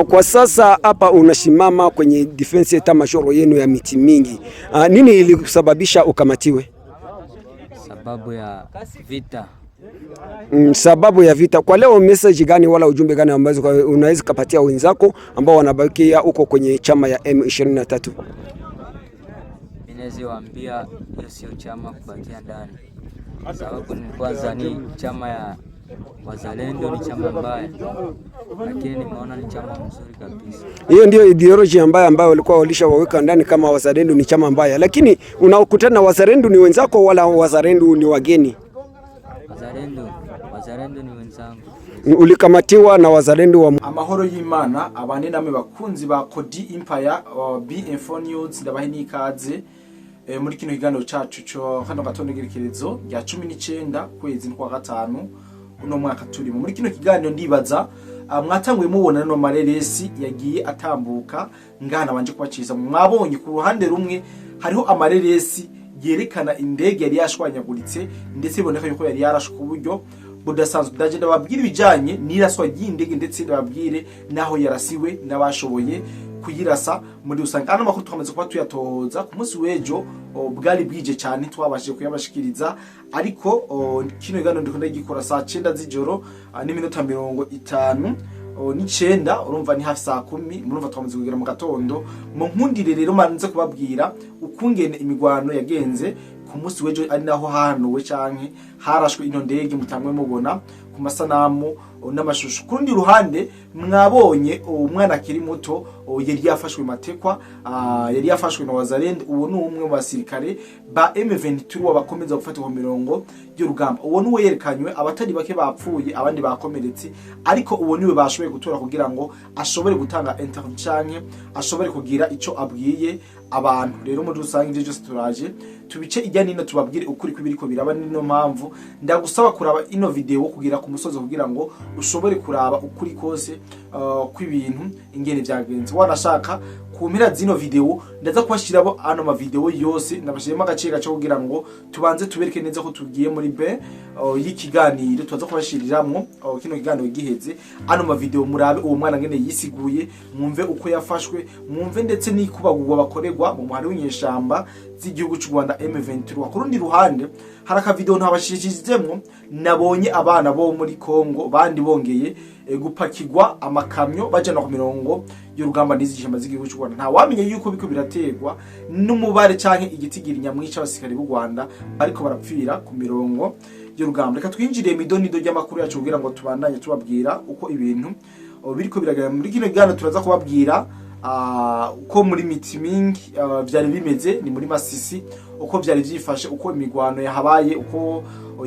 Kwa sasa hapa unasimama kwenye defense eta majoro yenu ya miti mingi. Nini ilikusababisha ukamatiwe? Sababu ya vita. Sababu ya vita. Kwa leo message gani wala ujumbe gani ambazo unaweza kupatia wenzako ambao wanabakia huko kwenye chama ya M23? Mimi naweza waambia hiyo sio chama kubakia ndani, sababu ni kwanza ni chama ya wazalendo, ni chama mbaya, lakini nimeona ni chama mzuri kabisa. Hiyo ndio ideology ambayo walikuwa walishawaweka ndani kama wazalendo ni chama mbaya, lakini unaokutana na wazalendo ni wenzako wala wazalendo ni wageni? Wazalendo ni wenzangu. Ulikamatiwa na wazalendo wa Amahoro y'Imana abane namwe bakunzi ba Kodi Empire, B Info News, ndabahe n'ikaze muri kino kiganiro cacu co kano gatondo, igerekerezo rya 19 kwezi kwa gatanu uno mwaka turimo. Muri kino kiganiro ndibaza mwatanguye mubona no mareresi yagiye atambuka ngana banje kubaciza. Mwabonye ku ruhande rumwe hariho amareresi yerekana indege yari yashwanyaguritse, ndetse iboneka yuko yari yarashwe ku buryo budasanzwe. Ndaje ndababwira ibijanye n'iraswa ry'indege, ndetse ndababwire naho yarasiwe n'abashoboye kuyirasa muri rusange. Ano makuru twamaze kuba tuyatohoza ku munsi w'ejo, bwari bwije cyane, twabashije kuyabashikiriza, ariko kino kiganiro ndiko ndagikora saa 9 z'ijoro n'iminota 59. Urumva ni hafi saa 10, murumva twamaze kugera mu gatondo. Mu nkundire rero manze kubabwira ukungene imigwano yagenze ku munsi w'ejo, ari naho hahanuwe canke harashwe ino ndege mutangwe mubona ku masanamu n'amashusho. Ku rundi ruhande mwabonye umwana akiri muto yari yafashwe matekwa, yari yafashwe na Wazalendo. Uwo ni umwe mu basirikare ba M23 bakomeza gufatirwa mu mirongo y'urugamba. Uwo ni we yerekanywe, abatari bake bapfuye, abandi bakomeretse, ariko uwo niwe bashoboye gutora kugira ngo ashobore gutanga interview canke ashobore kugira ico abwiye abantu. Rero muri rusange ivyo byose turaje tubice ijya nino, tubabwire ukuri kw'ibiriko biraba. Nino mpamvu ndagusaba kuraba ino video kugira ku musozo, kugira ngo ushobore kuraba ukuri kose kw'ibintu ingene vyagenze. Wanashaka ku mpera zino video ndaza kubashirabo ano ma video yose, nabashiremo agace gace kugira ngo tubanze tubereke neza ko tugiye muri be y'ikiganiro. Tubaza kubashiriramwo kino kiganiro giheze ano ma video, murabe uwo mwana ngene yisiguye, mwumve uko yafashwe, mwumve ndetse n'ikubagurwa bakorerwa mu muhari w'inyeshamba z'igihugu cy'u Rwanda M23. Ku rundi ruhande hari akavideo ntabashishijemwo, nabonye abana bo muri Congo bandi bongeye gupakirwa amakamyo bajana ku mirongo y'urugamba n'izi nyeshamba z'igihugu cy'u Rwanda. Nta wamenye yuko biko biraterwa n'umubare canke igitigiri nyamwica abasirikare b'u Rwanda bariko barapfira ku mirongo y'urugamba. Reka twinjire midonido ry'amakuru yacu kugira ngo tubandanye tubabwira uko ibintu biriko biragenda. Muri kino kiganiro turaza kubabwira uko muri Mitimingi vyari bimeze, ni muri Masisi, uko vyari vyifashe, uko imigwano yahabaye, uko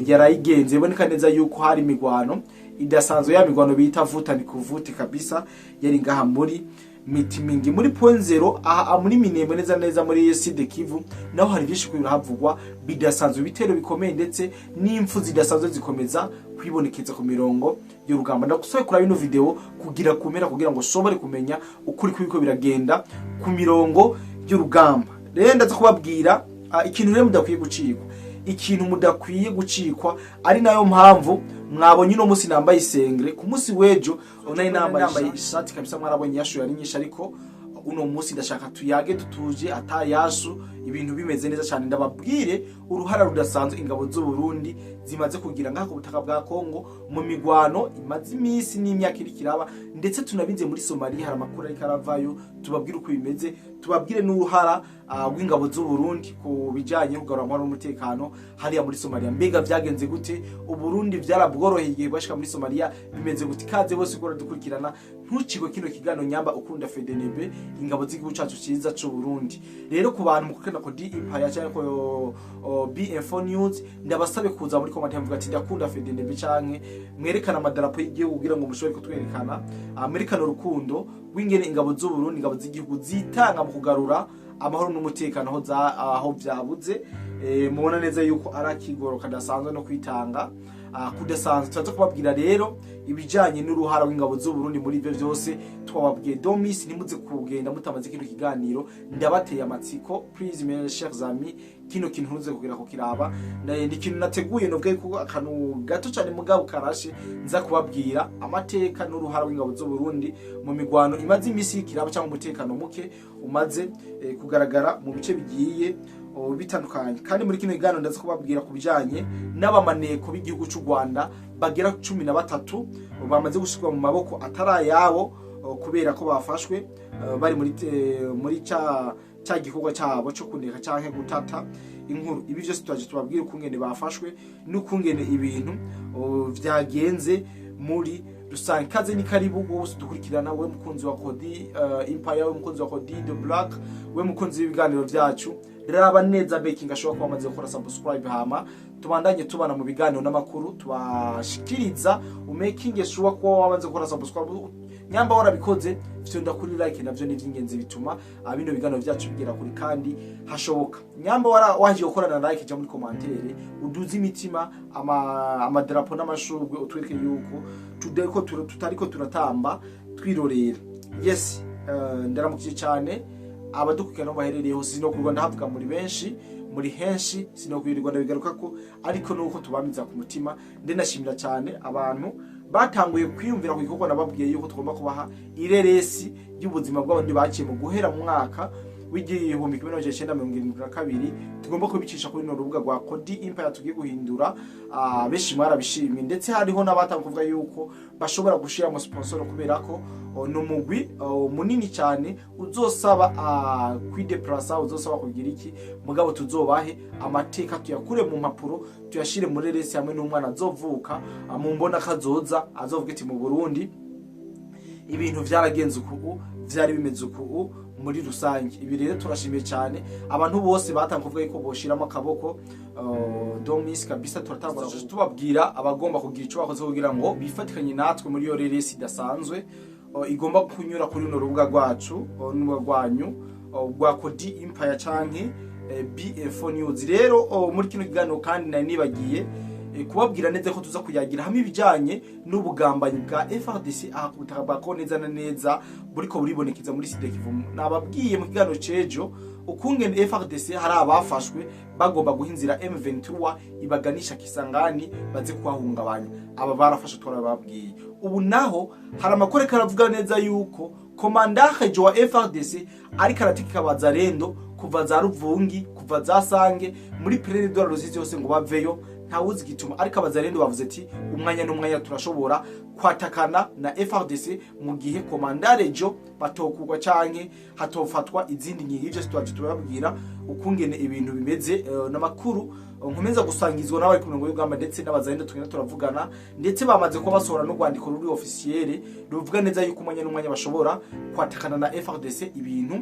yarayigenze. Iboneka neza yuko hari imigwano idasanzwe, ya migwano bita vuta ni kuvuti kabisa, yari ngaha muri Mitimingi, muri Point Zero, aha muri Minembwe, neza neza muri Sud Kivu. Naho hari byinshi birahavugwa bidasanzwe, ibitero bikomeye ndetse n'impfu zidasanzwe zikomeza kwibonekeza ku mirongo y'urugamba. Ndagusabe kuraba ino video kugira kumera, kugira ngo ushobore kumenya ukuri kw'ibiko biragenda ku mirongo y'urugamba. Rero ndaza kubabwira ikintu rero mudakwiye gucikwa, ikintu mudakwiye gucikwa, ari nayo mpamvu mwabonye uno munsi nambaye isengre. Ku munsi w'ejo nari nambaye ishati kabisa, mwarabonye yashu yari nyinshi, ariko uno munsi ndashaka tuyage dutuje, atayasu, ibintu bimeze neza cyane. Ndababwire uruhara rudasanzwe ingabo z'u Burundi zimaze kugira ngaha ku butaka bwa Kongo mu migwano imaze iminsi n'imyaka iri kiraba, ndetse tunabinze muri Somalia hari amakuru ariko aravayo, tubabwire uko bimeze. Tubabwire n'uruhara rw'ingabo z'u Burundi ku bijanye no kugarura amahoro n'umutekano hariya muri Somalia. Mbega vyagenze gute? Uburundi vyarabworoheye igihe bashika muri Somalia? Bimeze gute? Kaze bose ukora dukurikirana, ntucikwe kino kiganiro nyamba ukunda FDNB, ingabo z'igihugu cacu ciza c'u Burundi. Rero ku bantu mukukenda ko D Empire canke ko BM4 News, ndabasabe kuza muri comment mvuga ati ndakunda FDNB, canke mwerekana amadarapo y'igihugu kugira ngo mushobore kutwerekana, mwerekane urukundo rw'ingene ingabo z'u Burundi, ingabo z'igihugu zitanga mu kugarura amahoro n'umutekano aho aho vyabuze. Mubona neza yuko ari akigoro kadasanzwe no kwitanga kudasanzwe. Turaza kubabwira rero ibijanye n'uruhara rw'ingabo z'u Burundi muri ivyo vyose twababwiye. Domis, ntimuze kugenda mutamaze kino kiganiro, ndabateye amatsiko. Please, mes chers amis, kino kintu ntuze kugira ko kiraba. Ni ikintu nateguye, novuga yuko akantu gato cyane mugabo karashe. Nza kubabwira amateka n'uruhara rw'ingabo z'u Burundi mu migwano imaze imisi kiraba cyangwa umutekano muke umaze kugaragara mu bice bigiye bitandukanye. Kandi muri kino kiganiro ndaza kubabwira ku bijanye n'abamaneko b'igihugu cy'u Rwanda bagera 13 bamaze gushirwa mu maboko atari ayabo, kubera ko bafashwe bari muri ca gikorwa cyabo cyo kuneka canke gutata inkuru. Ibi byose twaje tubabwira ukungene bafashwe n'ukungene ibintu vyagenze muri rusange. Kaze ni karibu wose dukurikirana, we mukunzi wa Kodi Empire, we mukunzi wa Kodi the Black, we mukunzi w'ibiganiro vyacu. Raba neza, making ashobora kuba amaze gukora subscribe, hama tubandanye tubana mu biganiro n'amakuru tubashikiriza. Umaking sure kuba wamaze gukora subscribe. Nyamba warabikoze, fyonda kuri like, navyo ni ivy'ingenzi, bituma bino biganiro vyacu bigera kuri kandi hashoboka. Nyamba wara waje gukorana na like, ja muri commentaire uduze imitima, amadarapo n'amashurwe, utwereke yuko tudeko tutariko turatamba twirorera. Yes, ndaramukije cyane abadukurikirana aho baherereye hose. Sinokwirwa ndahavuga, muri benshi, muri henshi, sinokwirirwa ndabigaruka ko, ariko nuko tubamiza ku mutima. Ndenashimira cyane abantu batanguye kwiyumvira ku gikorwa nababwiye yuko tugomba kubaha ireresi y'ubuzima bw'abandi baciye mu guhera mu mwaka w'1972, tugomba kubicisha kuri runo rubuga rwa Kodi Empire tugiye guhindura. Benshi mwarabishimye, ndetse hariho n'abatanguye kuvuga yuko bashobora gushiramo sponsor, kubera ko ni umugwi munini cyane uzosaba kwideplasa, uzosaba kugira iki. Mugabo tuzobahe amateka, tuyakure mu mpapuro, tuyashire muri resi hamwe n'umwana azovuka mu mbona kazoza azovuga ati mu Burundi ibintu vyaragenze uku, vyari bimeze uku muri rusange. Ibi rero turashimiye cyane abantu bose batanga kuvuga yuko boshiramo akaboko. Domis kabisa, turatangura tubabwira abagomba kugira ico bakoze kugira ngo bifatikanye natwe muri iyo reresi idasanzwe igomba kunyura kuri runo rubuga rwacu, n'urubuga rwanyu rwa Kodi Empire canke BF News. Rero muri kino kiganiro kandi nari nibagiye kubabwira neza ko tuza kuyagira hamwe ibijanye n'ubugambanyi bwa FRDC aha ku butaka bwa Kongo, neza na neza buriko buribonekeza muri Sud Kivu. Nababwiye mu kiganiro cejo ukungene FRDC hari abafashwe bagomba guha inzira M23 ibaganisha Kisangani baze kuhahungabanya. Aba barafashe, twarababwiye. Ubu naho hari amakuru karavuga neza yuko commandant wa FRDC ariko aratikika Abazalendo kuva za Ruvungi, kuva za Sange, muri Plaine de la Rusizi yose ngo baveyo. Ntawuzi igituma, ariko Abazalendo bavuze ati umwanya n'umwanya turashobora kwatakana na FRDC mu gihe commandant Rejo batokugwa canke hatofatwa izindi ngingo. Ivyo twaje tubabwira ukungene ibintu bimeze, n'amakuru nkomeza gusangizwa n'abari ku mirongo y'urugamba ndetse n'Abazalendo tugenda turavugana, ndetse bamaze kuba basohora n'urwandiko ruri officiel ruvuga neza yuko umwanya n'umwanya bashobora kwatakana na FRDC, ibintu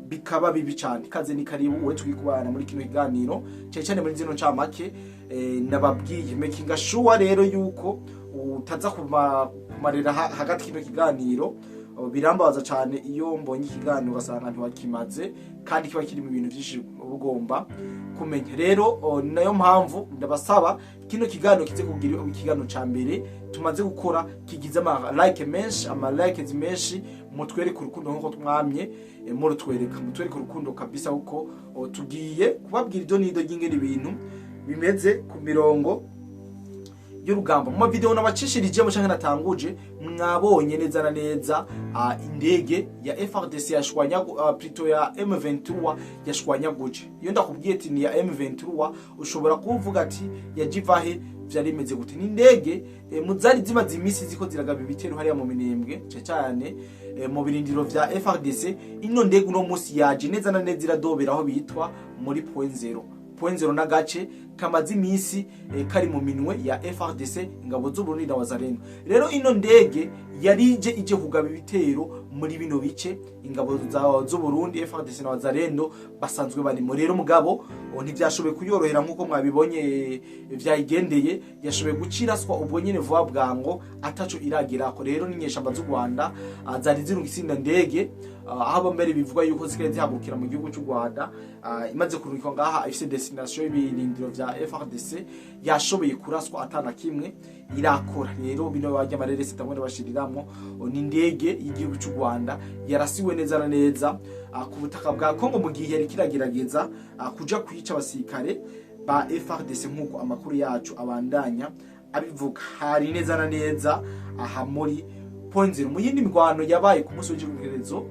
bikaba bibi cyane. Kaze ni karibu wowe twikubana muri kino kiganiro, cyane cyane muri zino ncamake nababwiye. Making sure rero yuko utaza kumarira hagati kino kiganiro. Birambabaza cyane iyo mbonye ikiganiro ugasanga ntiwakimaze, kandi kiba kiri mu bintu byinshi uba ugomba kumenya. Rero ni nayo mpamvu ndabasaba kino kiganiro kize kugira ikiganiro ca mbere tumaze gukora kigize ama like menshi, ama likes menshi. Mutwereke urukundo nkuko twamye murutwereka, mutwereke urukundo kabisa, kuko tugiye kubabwira ibyo nido ry'ingene ibintu bimeze ku mirongo. y'urugamba. Mu video nabacishirije canke natanguje, mwabonye neza na neza indege ya FARDC yashwanya, plutôt ya M23 yashwanyaguje. Iyo ndakubwiye ati ni ya M23, ushobora kuvuga ati yajivahe, vyari bimeze gute? Ni indege muzari zimaze imisi ziko ziragaba ibitero hariya mu Minembwe, cyane mu birindiro vya FARDC. Ino ndege uno musi yaje neza na neza iradobera aho bitwa muri Point Zero. Point Zero n'agace kamaze imisi kari mu minwe ya FARDC, ingabo z'u Burundi na Wazalendo. Rero ino ndege yarije ije kugaba ibitero muri bino bice ingabo z'u Burundi, FARDC na Wazalendo basanzwe barimo. Rero mugabo ntivyashoboye kuyorohera nkuko mwabibonye, vyayigendeye, yashoboye guciraswa ubwo nyene vuba bwango ataco iragirako. Rero n'inyeshamba z'u Rwanda zari zirungitse ino ndege, aho mbere bivugwa yuko zikaba zihagurukira mu gihugu cy'u Rwanda. Imaze kurungikwa ngaha ifise destination y'ibirindiro vya FARDC, yashoboye kuraswa atana kimwe irakora. Rero bino bajya amareresi tamwe bashiriramwo ni indege y'igihugu cy'u Rwanda yarasiwe neza na neza ku butaka bwa Kongo mu gihe yari kiragerageza kuja kwica abasirikare ba FARDC, nk'uko amakuru yacu abandanya abivuga. Hari neza na neza aha muri Point Zero. Mu yindi mirwano yabaye ku munsi w'igerekerezo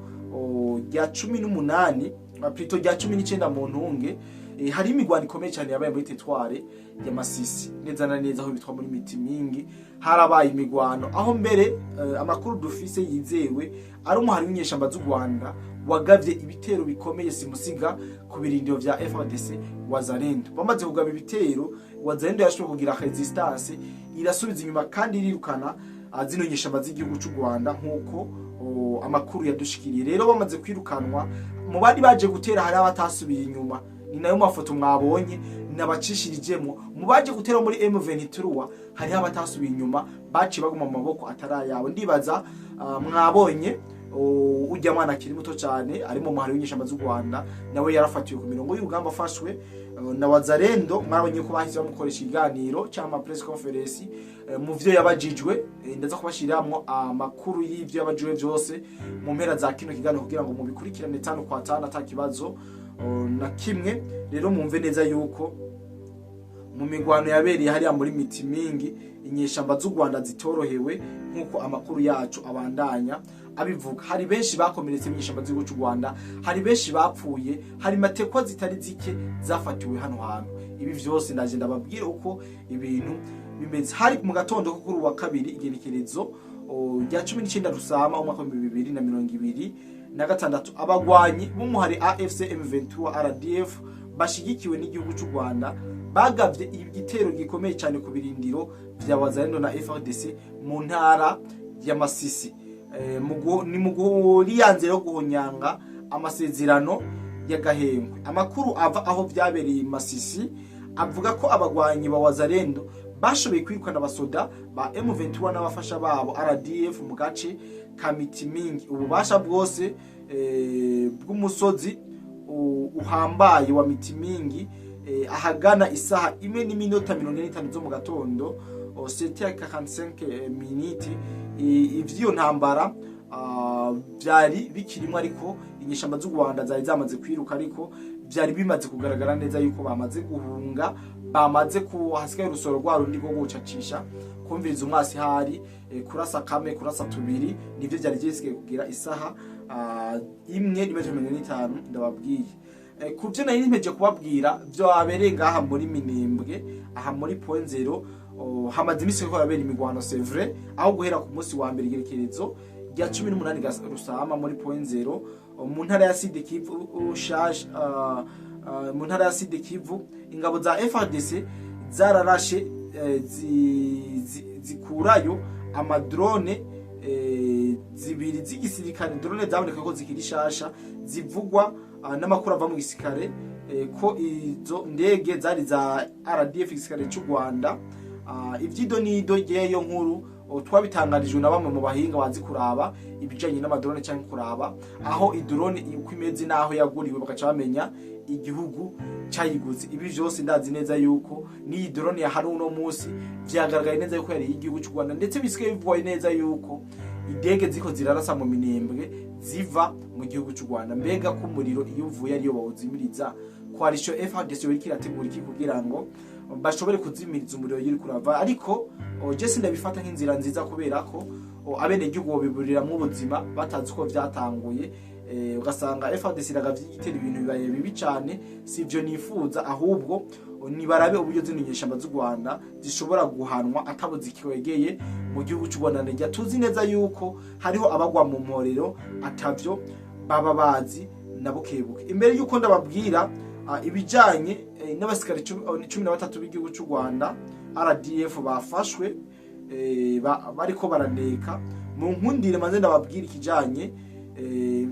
rya 18, plutôt rya 19 mu ntunge, hari imigwano ikomeye cyane yabaye muri territoire ya Masisi, neza na neza aho bitwa muri Mitimingi. Harabaye imigwano aho mbere amakuru dufise yizewe ari umuhari w'inyeshamba z'u Rwanda wagavye ibitero bikomeye simusiga ku birindiro vya FARDC Wazalendo. Bamaze kugaba ibitero, Wazalendo yashoboye kugira résistance, irasubiza inyuma kandi irirukana zino nyeshamba z'igihugu cy'u Rwanda, nkuko amakuru yadushikiriye. Rero bamaze kwirukanwa, mu bari baje gutera hari abatasubiye inyuma. Ni nayo mafoto mwabonye nabacishirijemo. Mu baje gutera muri M23 hariho abatasubiye inyuma, baciye baguma mu maboko atarayawe. Ndibaza mwabonye ujya mwana akiri muto cyane ari mu muhari w'inyeshamba z'u Rwanda, nawe yarafatiwe ku mirongo y'urugamba, afashwe na Wazalendo. Mwabonye ko bahise bamukoresha ikiganiro cyangwa press conference. Mu vyo yabajijwe, ndaza kubashiramwo amakuru y'ivyo yabajijwe vyose mu mpera za kino kiganiro kugira ngo mubikurikirane tano kwa tano ata kibazo na kimwe. Rero mumve neza yuko mu migwano yabereye hariya muri Mitimingi, inyeshamba z'u Rwanda zitorohewe, nk'uko amakuru yacu abandanya abivuga. Hari benshi bakomeretse inyeshamba z'igihugu cy'u Rwanda, hari benshi bapfuye, hari matekwa zitari zike zafatiwe hano hantu. Ibi vyose ndaje ndababwira uko ibintu bimeze. Hari mu gatondo ko kuri uwa kabiri, igenekerezo rya 19 Rusama umwaka wa 2026, abagwanyi b'umuhari AFC M23 RDF bashigikiwe n'igihugu cy'u Rwanda bagavye igitero gikomeye cyane ku birindiro vya Wazalendo na FARDC mu ntara ya Masisi. Ni mu guhuriyanze yo guhonyanga amasezerano y'agahengwe. Amakuru ava aho vyabereye i Masisi avuga ko abagwanyi ba Wazalendo bashoboye kwirukana abasoda ba M23 n'abafasha babo RDF mu gace ka Mitimingi. Ububasha bwose bw'umusozi uhambaye wa Mitimingi, ahagana isaha 1:45 zo mu gatondo, 7h45 minutes, ivy'iyo ntambara vyari bikirimo, ariko inyeshamba z'u Rwanda zari zamaze kwiruka. Ariko vyari bimaze kugaragara neza yuko bamaze guhunga, bamaze ku hasigaye urusoro rwa rundi rwo gucacisha, kumviriza umwasi, hari kurasa kame, kurasa tubiri, nivyo vyari vyisigaye kugira isaha 1:45 ndababwiye. Ku byo nari nimpeje kubabwira byo abereye ngaha muri Minembwe, aha muri Point Zero, hamaze imisi ko harabera imigwano, c'est vrai, aho guhera ku munsi wa mbere igerekerezo rya 18 Rusama muri Point Zero, mu ntara ya Sud Kivu ushaje, mu ntara ya Sud Kivu, ingabo za FARDC zararashe zikurayo amadrone zibiri z'igisirikare, drone zaboneka ko zikiri shasha, zivugwa n'amakuru ava mu gisirikare ko izo ndege zari za RDF, igisirikare cy'u Rwanda. Ivyido nido ryeyo nkuru twabitangarijwe na bamwe mu bahinga bazi kuraba ibijanye n'amadrone cyangwa kuraba aho idrone uko imeze n'aho yaguriwe, bagaca bamenya igihugu cyayiguze. Ibi vyose ndazi neza yuko n'iyi drone ya hari uno munsi vyagaragaye neza yuko yari igihugu cy'u Rwanda, ndetse bisigaye bivugwa neza yuko indege ziko zirarasa mu Minembwe ziva mu gihugu cy'u Rwanda. Mbega ko umuriro iyo uvuye ariyo bawuzimiriza, coalition FARDC iriko irategura iki kugira ngo bashobore kuzimiriza umuriro yiri kurava. Ariko je sindabifata nk'inzira nziza, kubera ko abenegihugu bobiburiramwo ubuzima batazi uko vyatanguye, ugasanga FARDC iragavye igitera, ibintu bibaye bibi cane. Sivyo nifuza, ahubwo nibarabe uburyo zino nyeshamba z'u Rwanda zishobora guhanwa atabo zikwegeye mu gihugu cy'u Rwanda. Nijya tuzi neza yuko hariho abagwa mu mporero atavyo baba bazi na bukebuke. Imbere yuko ndababwira ibijanye n'abasikari 13 b'igihugu cy'u Rwanda RDF bafashwe bariko baraneka, mu nkundire maze ndababwira ikijanye,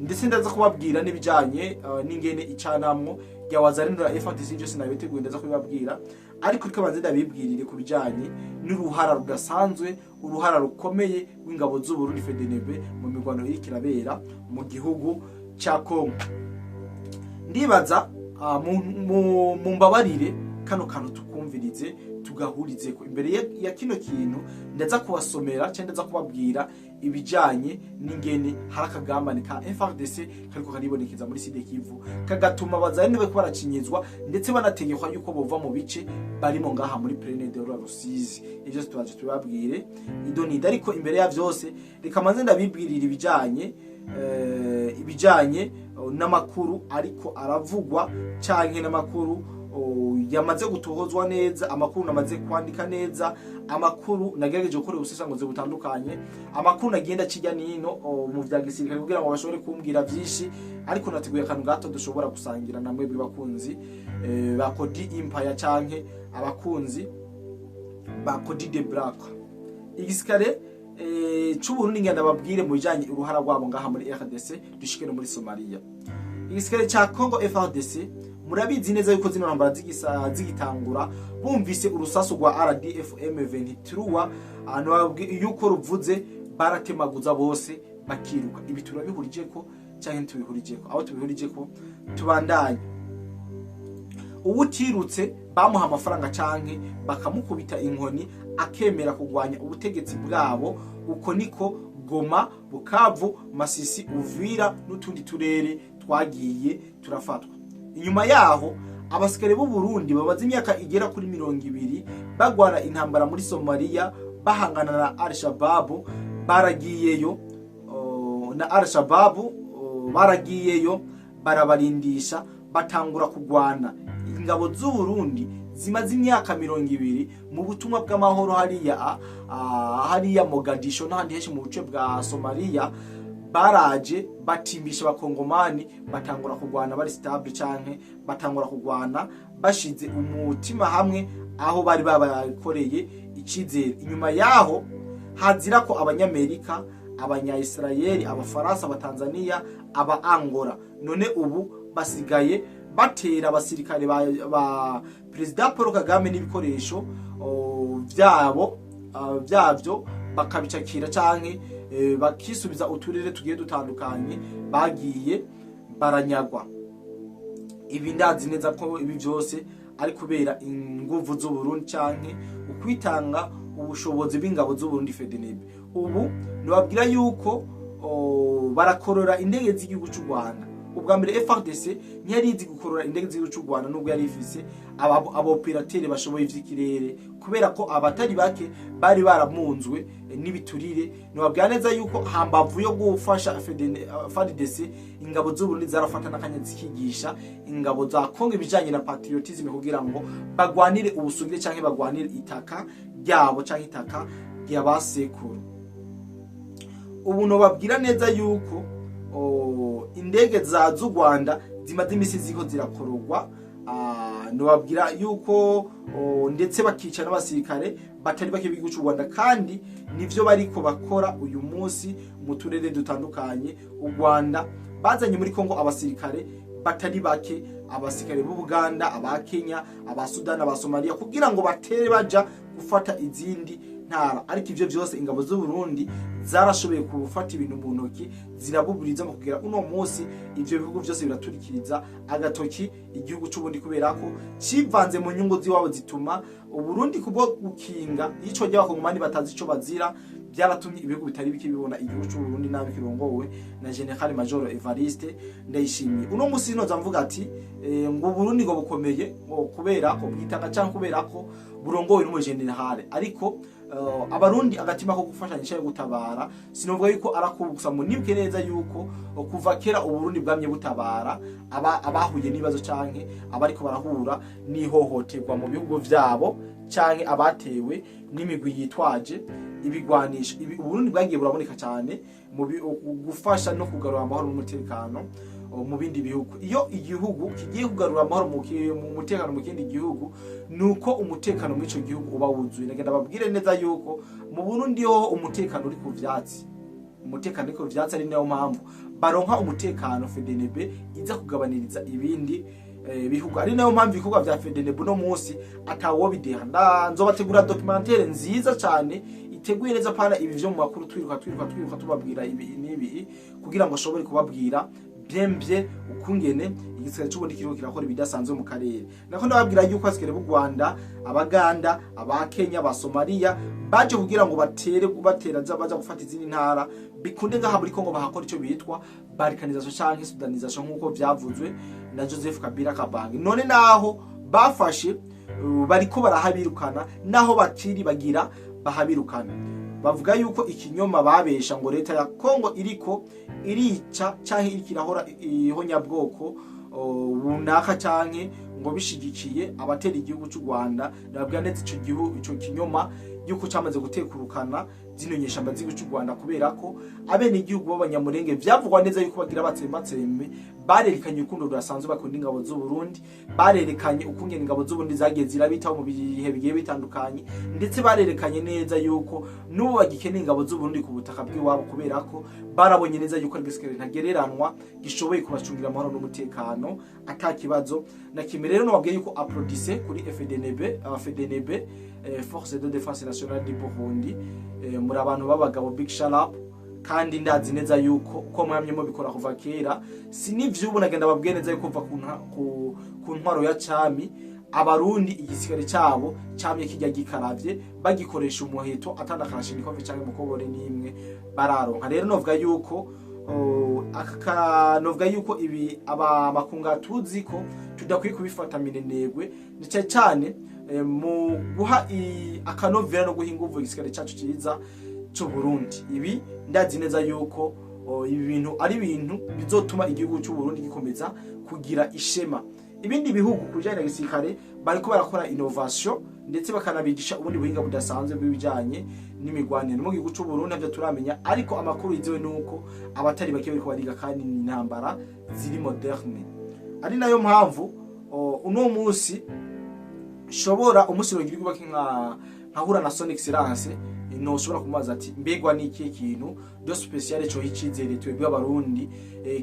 ndetse ndaza kubabwira n'ibijanye n'ingene icanamwo rya Wazalendo na FARDC. Byose nabiteguye, ndaza kubibabwira, ariko reka banze ndabibwirire ku bijanye n'uruhara rudasanzwe, uruhara rukomeye rw'ingabo z'u Burundi FDNB mu mirwano iriko irabera mu gihugu ca Congo. Ndibaza mumbabarire kano kantu tukumvirize, tugahurize ko imbere ya kino kintu ndaza kubasomera cyangwa ndaza kubabwira ibijanye n'ingene hari akagambane ka FARDC kariko karibonekeza muri Sud Kivu, kagatuma abazarene bariko baracinyizwa, ndetse banategekwa yuko bova mu bice barimo ngaha muri Plaine de la Rusizi. Ivyo turaje tubabwire idonida, ariko imbere ya vyose reka manze ndabibwirira ibijanye n'amakuru ariko aravugwa canke n'amakuru yamaze gutohozwa neza, amakuru namaze kwandika neza, amakuru nagerageje gukora ubusesanguzi butandukanye, amakuru nagenda kijya nino mu vya gisirikare kugira ngo bashobore kumbwira vyinshi. Ariko nateguye akantu gato dushobora gusangira na mwebwe bakunzi ba Kodi Empire canke abakunzi ba Kodi de Black. Igisikare c'Uburundi, ngenda babwire mu bijanye uruhara rwabo ngaha muri RDC, dushike no muri Somalia. Igisikare ca Congo FARDC, murabizi neza yuko zino ntambara zigitangura, bumvise urusasu rwa RDF M23 ahantu yuko ruvuze, baratemaguza bose bakiruka. Ibi turabihurije ko canke ntitubihurije ko? Aho tubihurije ko, tubandanye. Uwutirutse bamuha amafaranga canke bakamukubita inkoni akemera kugwanya ubutegetsi bwabo. Uko niko Goma, Bukavu, Masisi, Uvira n'utundi turere twagiye turafatwa. Inyuma yaho abasikare b'u Burundi bamaze imyaka igera kuri 20 bagwana intambara muri Somalia, bahangana na Al-Shabaab, baragiyeyo na Al-Shabaab, baragiyeyo barabarindisha, batangura kugwana. Ingabo z'u Burundi zimaze imyaka 20 mu butumwa bw'amahoro hariya hariya Mogadisho n'ahandi henshi mu buce bwa Somalia, baraje batimbisha abakongomani, batangura kugwana bari stable canke batangura kugwana bashize umutima hamwe aho bari babakoreye icizere. Inyuma yaho hazira ko Abanyamerika, Abanya-Israeli, Abafaransa, Abatanzania, aba Angola. None ubu basigaye batera abasirikare ba Perezida Paul Kagame n'ibikoresho vyabo vyavyo, bakabicakira canke bakisubiza uturere tugiye dutandukanye bagiye baranyagwa. Ibi ndazi neza ko ibi byose ari kubera inguvu z'Uburundi canke ukwitanga, ubushobozi bw'ingabo z'Uburundi FDNB. Ubu nibabwira yuko barakorora indege z'igihugu cy'u Rwanda. Ubwa mbere FARDC ntiyari izi gukorora indege z'igihugu cy'u Rwanda, nubwo yari ifise aba opérateurs bashoboye ivy'ikirere, kubera ko abatari bake bari baramunzwe n'ibiturire. Nibabwira neza yuko hambavu yo gufasha FARDC, ingabo z'Uburundi zarafata n'akanya zikigisha ingabo za Kongo ibijanye na patriotisme, kugira ngo bagwanire ubusugire canke bagwanire itaka ryabo canke itaka ry'abasekuru. Ubu nobabwira neza yuko indege za z'u Rwanda zimaze imisi ziko zirakororwa. Nobabwira yuko ndetse bakica n'abasirikare batari bake b'igihugu cy'u Rwanda, kandi nivyo bariko bakora uyu munsi mu turere dutandukanye. U Rwanda bazanye muri Kongo abasirikare batari bake, abasirikare b'u Buganda, aba Kenya, aba Sudan, aba Somalia, kugira ngo batere baja gufata izindi ntara. Ariko ivyo vyose ingabo z'u Burundi zarashoboye gufata ibintu mu ntoki, zirabuburiza mu kugera uno munsi ivyo bihugu vyose biraturikiriza agatoki igihugu c'u Burundi, kubera ko civanze mu nyungu ziwabo, zituma Uburundi kubwo gukinga ico ry'abakongomani batazi ico bazira. Byaratumye ibihugu bitari bike bibona igihugu cy'u Burundi nabi kirongowe na General Major Evariste Ndayishimiye. Uno musi noza mvuga ati ngo Burundi ngo bukomeye ngo kubera ko bwitanga cyangwa kubera ko burongowe n'umu general, ariko Abarundi agatima ko gufashanya cyangwa gutabara sinovuga yuko arakubusa. Munibwe neza yuko kuva kera Uburundi bwamye butabara aba abahuye n'ibibazo canke abariko barahura n'ihohoterwa mu bihugu vyabo canke abatewe n'imigwi yitwaje ibigwanisho. Ibi Uburundi bwagiye buraboneka cyane mu gufasha no kugarura amahoro n'umutekano mu bindi bihugu. Iyo igihugu kigiye kugarura amahoro mu mutekano mu kindi gihugu, nuko umutekano muri ico gihugu uba wuzuye. Nagenda babwire neza yuko mu Burundi ho umutekano uri ku vyatsi, umutekano uri ku vyatsi, ari nayo mpamvu baronka umutekano FDNB iza kugabaniriza ibindi bihugu, ari nayo mpamvu ibikorwa vya FDNB no munsi atawo bideha. Nzobategura documentaire nziza cyane iteguye neza, pana ibi vyo mu makuru twiruka twiruka twiruka tubabwira ibi n'ibi, kugira ngo ashobore kubabwira bien bien ukungene igisirikare c'Uburundi kiriko kirakora ibidasanzwe mu karere. Nako ndababwira yuko asikare b'u Rwanda, Abaganda, aba Kenya, aba Somalia baje kugira ngo batere batera baza gufata izindi ntara, bikunde ngaha muri Kongo bahakora ico bitwa balkanisation canke sudanisation, nkuko vyavuzwe na Joseph Kabila Kabange. None naho bafashe bariko barahabirukana, naho bakiri bagira bahabirukana. Bavuga yuko ikinyoma babesha ngo leta ya Kongo iriko irica canke iriko irahora ihonyabwoko runaka canke ngo bishigikiye abatera igihugu cy'u Rwanda, nababwira neza ico gihugu, ico kinyoma yuko cyamaze gutekurukana zino nyeshamba z'igihugu cy'u Rwanda, kubera ko abene igihugu b'Abanyamurenge vyavugwa neza yuko bagira batsembatsembe, barerekanye urukundo rudasanzwe bakunda ingabo z'u Burundi, barerekanye ukungene ingabo z'u Burundi zagiye zirabitaho mu bihe bigiye bitandukanye, ndetse barerekanye neza yuko n'ubu bagikeneye ingabo z'u Burundi ku butaka bw'iwabo, kubera ko barabonye neza yuko ari igisirikare ntagereranwa gishoboye kubacungira amahoro n'umutekano ata kibazo na kimwe. Rero nababwiye yuko applaudisse kuri FDNB, FDNB, Force de Défense Nationale du Burundi, muri abantu b'abagabo, big shout out. Kandi ndazi neza yuko uko mwamye mubikora kuva kera, si n'ivyubu. Nagenda babwiye neza yuko kuva ku ntwaro ya cami, Abarundi igisirikare cyabo camye kijya gikaravye, bagikoresha umuheto atanda kalashnikov canke mukobore n'imwe bararonka. Rero novuga yuko novuga yuko ibi aba makunga tuzi ko tudakwiye kubifata minenegwe, ni cyane cyane mu guha akanovera no guha inguvu igisirikare cyacu cyiza cy'u Burundi. Ibi ndazi neza yuko ibi bintu ari ibintu bizotuma igihugu cy'u Burundi gikomeza kugira ishema. Ibindi bihugu ku bijyanye na gisirikare bariko barakora innovation, ndetse bakanabigisha ubundi buhinga budasanzwe bw'ibijyanye n'imigwanire. Mu gihugu cy'u Burundi ntabyo turamenya, ariko amakuru yizewe nuko abatari bake bariko bariga, kandi ni intambara ziri moderne. Ari nayo mpamvu uno munsi shobora umunsi rogira kubaka nka nkahura na Son Excellence, ntoshobora kumubaza ati: "Mbegwa ni ikihe kintu de spécial cyo icizere twebwe Abarundi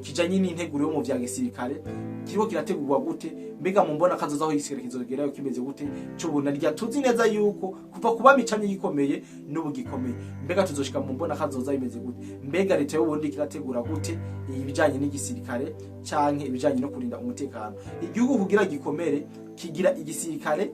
kijanye n'integuro yo mu vya gisirikare kiriko kirategurwa gute? Mbega mu mbona kazoza aho igisirikare kizogerayo kimeze gute cubuna rya tuzi neza yuko kuva kuba micamye gikomeye n'ubu gikomeye? Mbega tuzoshika mu mbona kazoza bimeze gute? Mbega leta y'u Burundi kirategura gute ibijanye n'igisirikare canke ibijanye no kurinda umutekano?" Igihugu kugira gikomere kigira igisirikare,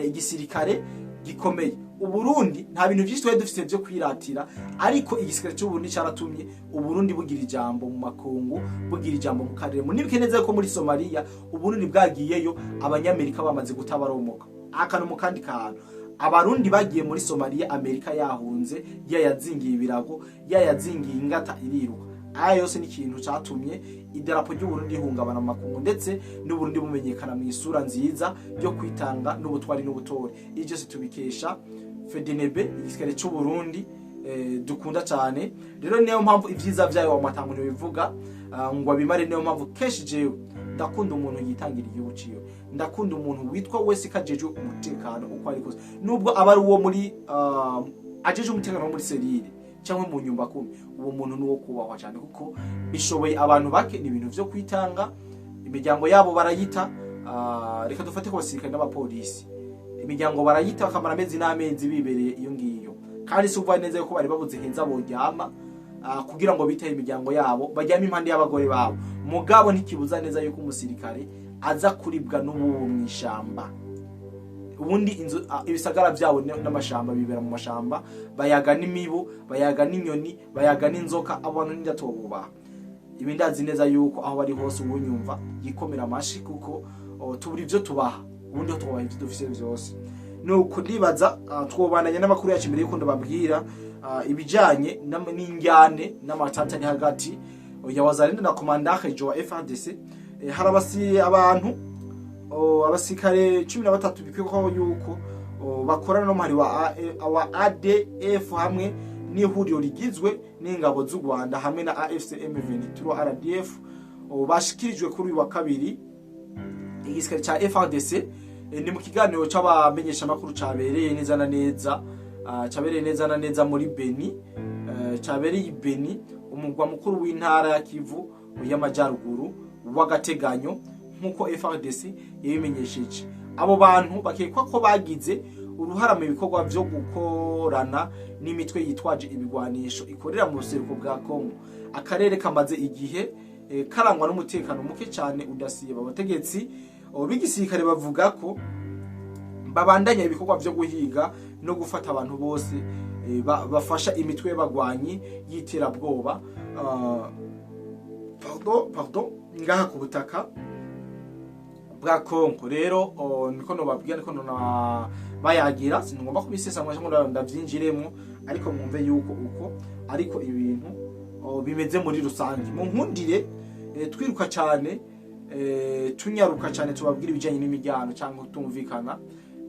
igisirikare gikomeye. Uburundi nta bintu byinshi twari dufite byo kwiratira, ariko igisirikare cy'u Burundi cyaratumye Uburundi bugira ijambo mu makungu, bugira ijambo mu karere. Munibuke neza ko muri Somalia Uburundi bwagiyeyo Abanyamerika bamaze gutabaromoka akantu mu kandi kantu. Abarundi bagiye muri Somalia Amerika yahunze, yayazingiye ibirago, yayazingiye ingata iriruka. Aya yose ni ikintu cyatumye idarapo ry'Uburundi rihungabana mu makungu, ndetse n'Uburundi bumenyekana mu isura nziza yo kwitanga n'ubutwari n'ubutore. Ibyo byose tubikesha FDNB, igisirikare cy'u Burundi dukunda cyane. Rero niyo mpamvu ibyiza byayo amatango ntibivuga ngo abimare. Niyo mpamvu kenshi jewe ndakunda umuntu yitangira igihugu ciwe, ndakunda umuntu witwa wese kajejwe umutekano uko ari kose, nubwo aba ari uwo muri ajejwe umutekano wo muri cellule cyangwa mu nyumba kumi. Uwo muntu ni uwo kubahwa cyane, kuko bishoboye abantu bake. Ni ibintu vyo kwitanga, imiryango yabo barayita. Reka dufate ku basirikare n'abapolisi, imiryango barayita bakamara amezi n'amezi bibereye iyo ngiyo, kandi si ukuvuga neza yuko bari babuze heza boryama kugira ngo biteho imiryango yabo, baryame impande y'abagore babo. Mugabo ntikibuza neza yuko umusirikare aza kuribwa n'ubu mw'ishamba. Ubundi inzu, ibisagara byabo n'amashamba, bibera mu mashamba, bayaga n'imibu, bayaga n'inyoni, bayaga n'inzoka. Abo bantu ndatobubaha. Ibi ndazi neza yuko aho bari hose uwunyumva yikomera amashi, kuko tubura ivyo tubaha, ubundi ho tubaha ivyo dufise vyose. Nuko ndibaza twobandanya n'amakuru yacu imbere yuko ndababwira ibijanye n'injyane n'amatata ari hagati ya Wazalendo na commandant région wa FARDC. Hari abantu abasirikare 13 bikekwaho yuko bakorana n'umuhari wa ADF hamwe n'ihuriro rigizwe n'ingabo z'u Rwanda hamwe na AFC M23 RDF, bashikirijwe kuri uyu wa kabiri igisirikare ca FARDC. Ni mu kiganiro c'abamenyeshamakuru cabereye neza na neza cabereye neza na neza muri Beni, cabereye i Beni, umugwa mukuru w'intara ya Kivu y'Amajyaruguru w'agateganyo, nk'uko FARDC yabimenyesheje. Abo bantu bakekwa ko bagize uruhara mu bikorwa vyo gukorana n'imitwe yitwaje ibigwanisho ikorera mu buseruko bwa Kongo, akarere kamaze igihe karangwa n'umutekano muke cyane udasiba. Abategetsi b'igisirikare bavuga ko babandanya ibikorwa vyo guhiga no gufata abantu bose bafasha imitwe y'abagwanyi y'iterabwoba, pardon, pardon, ngaha ku butaka bwa Kongo. Rero niko nobabwira, niko nona bayagira, sinigomba kubisesa cyangwa ndavyinjiremo, ariko mwumve yuko uko ariko ibintu bimeze muri rusange. Mu nkundire twiruka cyane, tunyaruka cyane, tubabwira ibijyanye n'imiryano cyangwa kutumvikana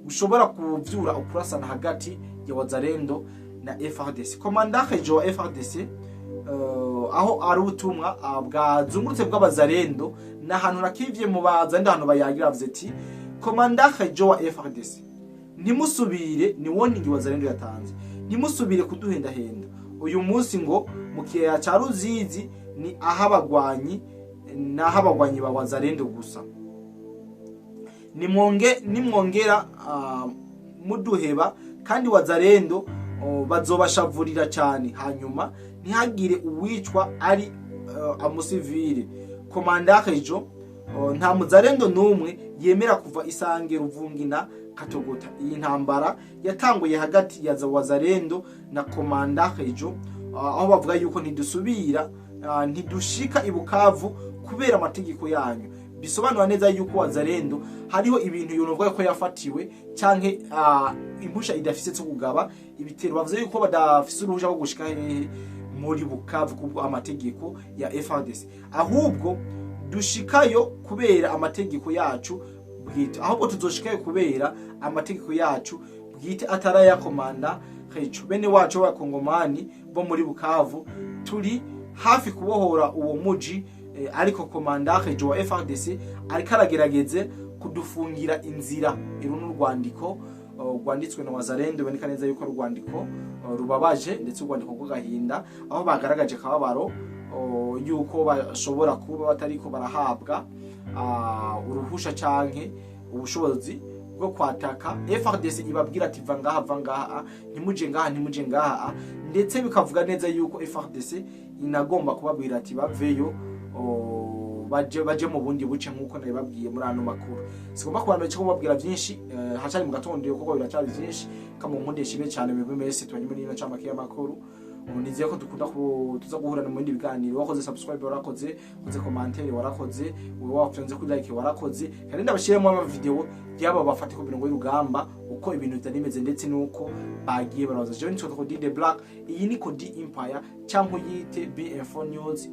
gushobora kuvyura ukurasana hagati ya Wazalendo na FARDC. Commandant région wa FARDC, aho ari ubutumwa bwazungurutse bw'abazalendo n'ahantu nakivye mu bazalendo, ahantu bayagira, bavuze ati: "Commandant région wa FARDC, ntimusubire." Ni warning Wazalendo yatanze: "Ntimusubire kuduhendahenda uyu munsi ngo mu kiyaya ca Ruzizi ni aho abagwanyi, ni aho abagwanyi ba Wazalendo gusa. Nimwongera muduheba kandi Wazalendo bazobashavurira cyane, hanyuma ntihagire uwicwa ari amusivile." Commandant région, nta muzalendo n'umwe yemera kuva Isange, Ruvungi na Katogota. Iyi ntambara yatanguye hagati ya za Wazalendo na commandant région, aho bavuga yuko ntidusubira, ntidushika i Bukavu kubera amategeko yanyu. Bisobanura neza yuko Wazalendo hariho ibintu yonovuga ko yafatiwe canke impusha idafise zo kugaba ibitero. Bavuze yuko badafise uruhusha rwo gushika hehe? Muri Bukavu, kubwo amategeko ya FARDC. Ahubwo dushikayo kubera amategeko yacu bwite, ahubwo tuzoshikayo kubera amategeko yacu bwite, atari commandant région. Bene wacu b'abakongomani bo muri Bukavu, turi hafi kubohora uwo muji, ariko commandant région wa FARDC ariko aragerageze kudufungira inzira. Uru ni urwandiko rwanditswe na Wazalendo, biboneka neza yuko ari urwandiko rubabaje, ndetse urwandiko rw'agahinda, aho bagaragaje akababaro yuko bashobora kuba batariko barahabwa uruhusha canke ubushobozi bwo kwataka. FARDC ibabwira ati: "Va ngaha, va ngaha, ntimuje ngaha, ntimuje ngaha." Ndetse bikavuga neza yuko FARDC inagomba kubabwira ati baveyo, baje mu bundi buce, nk'uko nabibabwiye muri ano makuru. Sigomba kubandanya cyo kubabwira byinshi, hacari mu gatondo kuko biracari byinshi. Kama nkunde shime cyane mwebwe mwese tubanye muri ino camake y'amakuru. Ubu nizeye ko dukunda tuza guhurana mu bindi biganiro. Wakoze subscribe warakoze, wakoze commentaire warakoze, wowe wafyonze kuri like warakoze. Kandi ndabashiremo ama video y'aba bafate ku mirongo y'urugamba, uko ibintu byari bimeze ndetse nuko bagiye barabaza. Jewe nitwa Kodi the Black, iyi ni Kodi Empire cyangwa uyite BM4 News.